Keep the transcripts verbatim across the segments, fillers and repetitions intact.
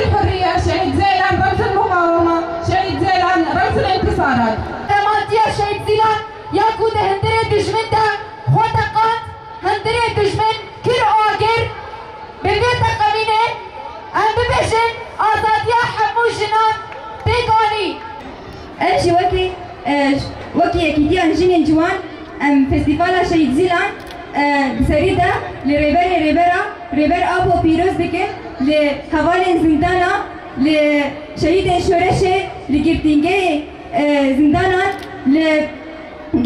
الحرية، شهيد زيلان رمز المقاومة، شهيد زيلان رمز الانتصارات. Qeremantiya Şehîd Zîlan ya ku di hundirê dijmin de xwe teqand, hundirê dijmin kir agir, bi vê teqemînê em bibêjin azadiya hemû jinan pêk anî. Ev jî wekî, e, wekî Yekîtiya Jinên Ciwan, em Festîvala Şehîd Zîlan, e, di serî de li Rêberê Rêbera, Rêber Apo pîroz dikin, li hevalên zindana, li şehîdên şoreşê, li girtîngehê, e, zindanan, li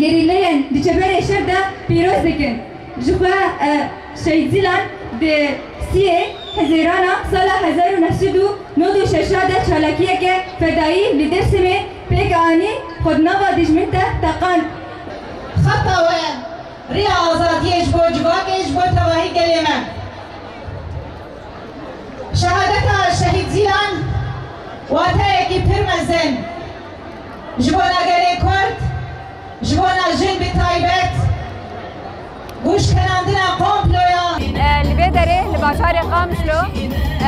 gerîleyên di çeperê şer de pîroz dikin. Ji xwe, e, Şehîd Zîlan di siyê Hezêrana sala hezar û neh sed û nod û şeş de çalakiyeke fedayî li Dêrsimê pêk anî, xwe di nava dijmin de teqand. Xeta we rêya azadiyê ji bo civakê, ji bo tevahî gelê me. Şehadeta Şehîd Zîlan wateyekî pir mezin ji bona gelê Kurd, ji bona jin bi taybet, goşkenandina komploya. E, li vê derê li bajarê Qamişlo,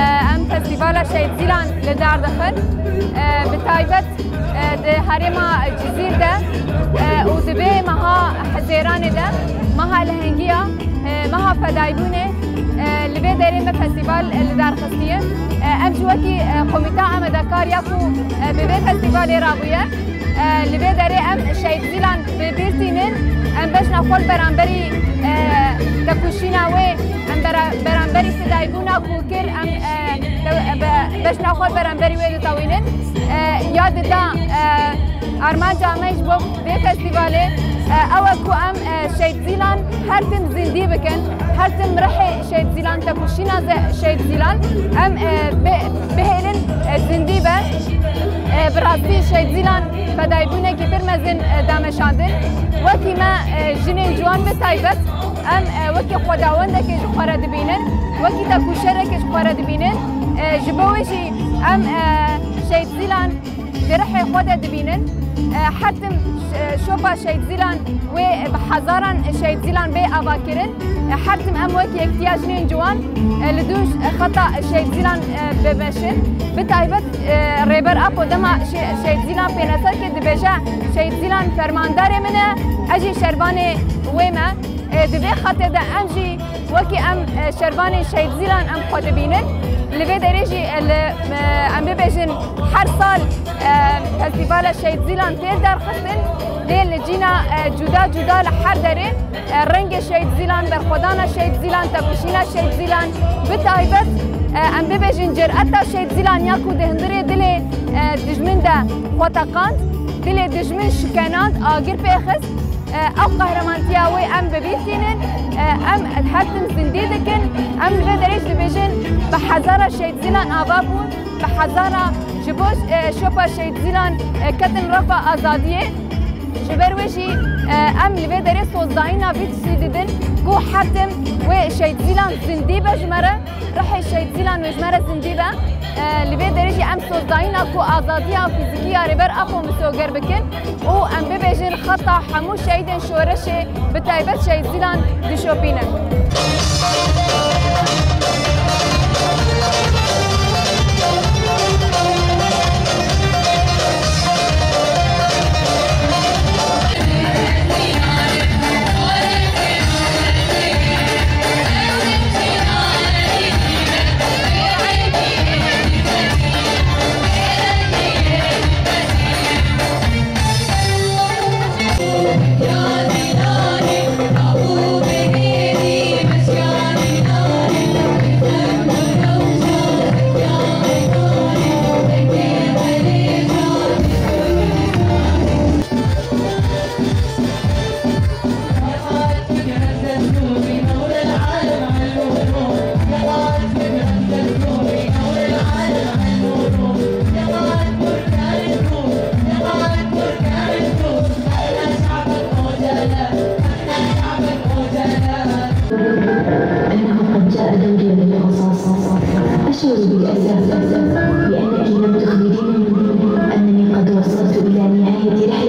e, em Festîvala Şehîd Zîlan li dar dixin. E, bi taybet, e, di herêma Cizîr de, e, û di vê meha Hezêranê de, meha lehengiya, e, meha fedaybûnê, e, li vê derê me festîval, e, li dar xistiye. E, em jî wekî, e, komîta amadekar ya ku, e, bi vê festîvalê rabûye, e, li vê derê em Şehîd Zîlan bi bîr tînin, em bejna xwe li beramberî, e, tekoşîna wê, em bera-, beramberî fidaybûna ku kir, em, e, te-, be-, bejna xwe li beramberî wê ditewînin. E, ya dida, e, armanca me ji bo vê festîvalê, e, ew e ku em, e, Şehîd Zîlan her tim zindî bikin, her tim rihê Şehîd Zîlan, tekoşîna ze-, Şehîd Zîlan, em, e, bi-, bihêlin, e, zindî be. E, bi rastî Şehîd Zîlan fedaybûnekî pir mezin, e, dameşandin. Wekî me, e, jinên ciwan bi taybet, em, e, wekî xwedawendekê ji xwe re dibînin, wekî tekoşerekê ji xwe re dibînin. E, ji bo wê jî em, e, Şehîd Zîlan di rihê xwe de dibînin. E, her tim, e, şopa Şehîd Zîlan wê bi hezaran Şehîd Zîlan bê avakirin. E, her tim em wek Yekîtiya Jinên Ciwan, e, li dû xeta Şehîd Zîlan, e, bimeşin. Bi taybet, e, Rêber Apo dema Şe-, Şehîd Zîlan pêneser kir, dibêje, Şehîd Zîlan fermandarê min e, ez jî şervanê wê me. E, di vê xetê de em jî wekî em, e, şervanên Şehîd Zîlan em xwe dibînin. Li vê derê jî, e, li, e, em bibêjin her sal, e, Festîvala Şehîd Zîlan tê derxistin. Lê li cîna, e, cuda cuda li her derê, e, rengê Şehîd Zîlan, berxwedana Şehîd Zîlan, tekoşîna Şehîd Zîlan, bi taybet, e, em bibêjin cireta Şehîd Zîlan ya ku di hundirê dilê, e, dijmin de xwe teqand, dilê dijmin şikenand, agir pê xist. E, ew qehremantiya wê em bi bîr tînin, e, em her tim zindî dikin. Em li vê derê jî dibêjin, bi hezara Şehîd Zîlan ava bûn, bi hezara ji bo, e, şopa Şehîd Zîlan, e, ketin refa azadiyê. Ji ber wê jî, e, em li vê derê sozdahîna vî tiştî didin ku her tim wê Şehîd Zîlan zindî be ji me re. Rihê Şehîd Zîlan wê ji me re zindî be. E, li vê derê jî em sozdahîna ku azadiya fîzîkî ya Rêber Apo misoger bikin û em bibêjin xeta hemû şehîdên şoreşê, bi taybet Şehîd Zîlan dişopînin. إنه قد جاء دوري للقصاص. أشعر بالأسف بأنك لم تخبريني أنني قد وصلت إلى نهاية رحلتي.